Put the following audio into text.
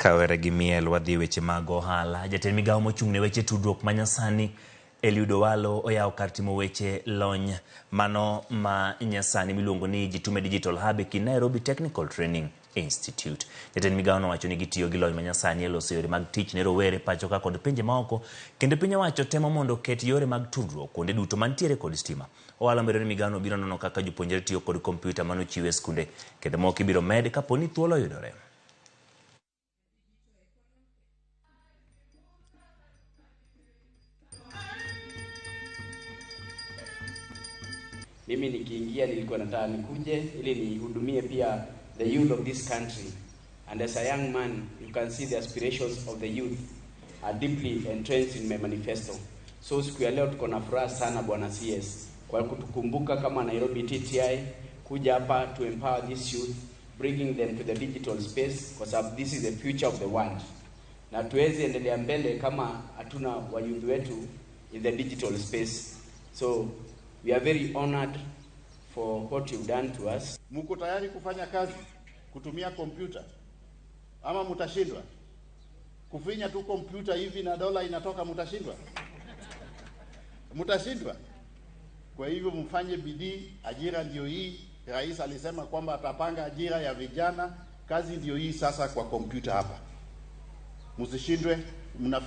Kawere gi miel, wadhi weche mag ohala. Jatend migawo mochung' ne weche tudruok manyasani Eliud Owalo oyawo kar timo weche lony mano ma nyasani miluongo ni Jitume Digital Hub e kind Nairobi Technical Training Institute. Jatend migawo nowacho ni gitiyo gi lony manyasani e loso yore mag tich ne rowere pacho ka kod pinje maoko, kendo piny owacho temo mondo oket yore mag tudruok kuonde duto mantiere kod stima. Owalo medo ni migawono biro nono kaka jopuonjre tiyo kod kompyuta manochiw e skunde kendo moko ibiro med kapo ni thuolo oyudore. Mimi nikiingia nilikuwa nataka nikuje ili nihudumie pia the youth of this country. And as a young man, you can see the aspirations of the youth are deeply entrenched in my manifesto. So siku ya leo tuko na furaha sana Bwana CS kwa kutukumbuka kama Nairobi TTI kuja hapa to empower this youth, bringing them to the digital space kwa sababu this is the future of the world. Na tuwezi endelea mbele kama hatuna wayouth wetu in the digital space. So we are very honored for what you've done to us. Muko tayari kufanya kazi kutumia kompyuta ama mutashindwa? Kufinya tu kompyuta hivi na dola inatoka, mutashindwa? Mutashindwa? Kwa hivyo mfanye bidii, ajira ndio hii. Rais alisema kwamba atapanga ajira ya vijana, kazi ndio hii sasa kwa kompyuta hapa. Msishindwe, mna